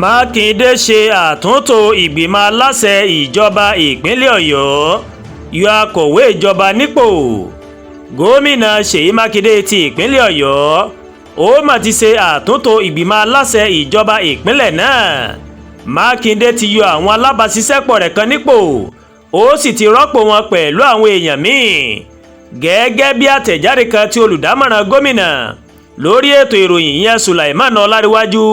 Mákindé ṣe àtúntò ìgbìmọ̀ aláṣẹ ìjọba ìpínlẹ̀ Ọ̀yọ́, yọ akọ̀wé ìjọba nípò. Gómìnà Ṣèyí Mákindé ti ìpínlẹ̀ Ọ̀yọ́ ó mà ti ṣe àtúntò ìgbìmọ̀ aláṣẹ ìjọba ìpínlẹ̀ náà. Mákindé ti yọ àwọn alábàáṣiṣẹ́pọ̀ rẹ̀ kan nípò, ó sì ti rọ́pò wọn pẹ̀lú àwọn èèyàn míì, gẹ́gẹ́ bí àtẹ̀jáde kan tí olùdámọ̀ràn gómìnà lórí ètò ìròyìn yẹn, Sulaiman Ọláríwájú,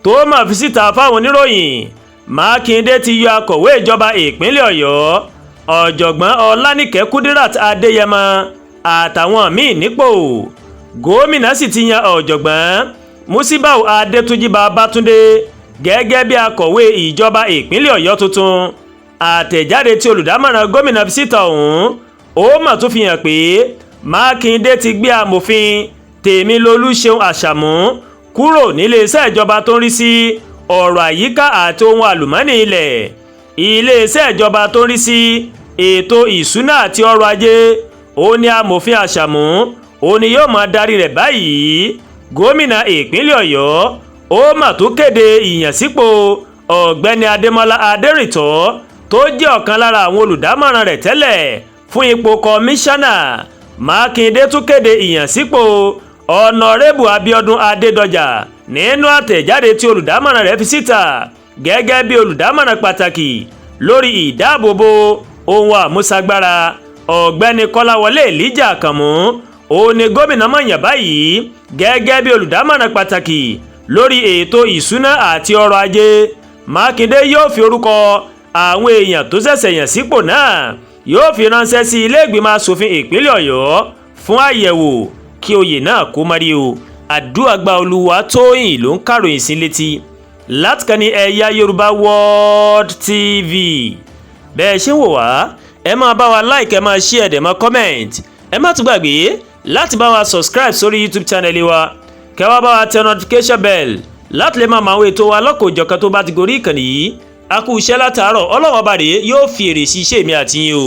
tó mà fi síta fáwọn oníròyìn. Mákindé ti yọ akọ̀wé ìjọba ìpínlẹ̀ Ọ̀yọ́, Ọ̀jọ̀gbọ́n Ọlánìkẹ́ Kudirat Adéyẹmọ, àtàwọn míì nípò. Gómìnà sì ti yan Ọ̀jọ̀gbọ́n Musibau Adétúnjì Babátúndé gẹ́gẹ́ bí akọ̀wé ìjọba ìpínlẹ̀ Ọ̀yọ́ tuntun. Àtẹ̀jáde tí olùdámọ̀ràn gómìnà fi síta ọ̀hún ó mà tún fi hàn pé Mákindé ti gbé Amòfin Tèmilolú Ṣeun Àṣàmú kúrò níléeṣẹ́ ìjọba tó ń rí sí ọ̀rọ̀ àyíká àti ohun àlùmọ́ọ́nì ilẹ̀. Iléeṣẹ́ ìjọba tó ń rí sí ètò ìṣúná àti ọrọ̀ ajé ó ní Amòfin Àṣàmú ó ní yóò máa darí rẹ̀ báyìí. Gómìnà ìpínlẹ̀ Ọ̀yọ́ ó mà tún kéde ìyànsípò Ọ̀gbẹ́ni Adémọlá Adérìntọ́, tó jẹ́ ọ̀kan lára àwọn olùdámọ̀ràn rẹ̀ tẹ́lẹ̀, fún ipò kọmíṣánná. Mákindé tún kéde ìyànsípò Ọ̀nàrẹ́bù Abíọ́dún Adédọjà, nínú àtẹ̀jáde tí olùdámọ̀ràn rẹ̀ fi síta, gẹ́gẹ́ bí olùdámọ̀ràn pàtàkì lórí ìdáàbòbò ohun àmúṣagbára. Ọ̀gbẹ́ni Kọ́láwọlé Elijah Àkànmú òun ni gómìnà mà yàn báyìí gẹ́gẹ́ bí olùdámọ̀ràn pàtàkì lórí ètò ìṣúná àti ọrọ̀ ajé. Mákindé yóò fi orúkọ àwọn èèyàn tó ṣẹ̀ṣẹ̀ yàn sípò náà, yóò fi ránṣẹ́ sí ilé ìgbìmọ̀ asòfin ìpínlẹ̀ Ọ̀yọ́ fún àyẹ̀wò kí oyè náà kó mọ́rí o. Àdúràgbà Olúwatóyìn ló ń kàròyìn sí létí látìkànnì Ẹ̀yà Yorùbá World TV. Bẹ́ẹ̀ ṣe ń wò wá, ẹ máa bá wa like, ẹ máa share, ẹ máa comment. Ẹ má tún gbàgbé láti bá wa subscribe sórí YouTube channel wa, kẹ́ wá bá wa tẹ notification bell láti lè máa mọ àwọn ètò wa lọ́kọ̀ọ́jọ̀kan tó bá ti gorí ìkànnì yìí. A kú iṣẹ́ látàárọ̀, Ọlọ́wọ́ bá rèé yóò fi èrè sí iṣẹ́ mi àti yín o.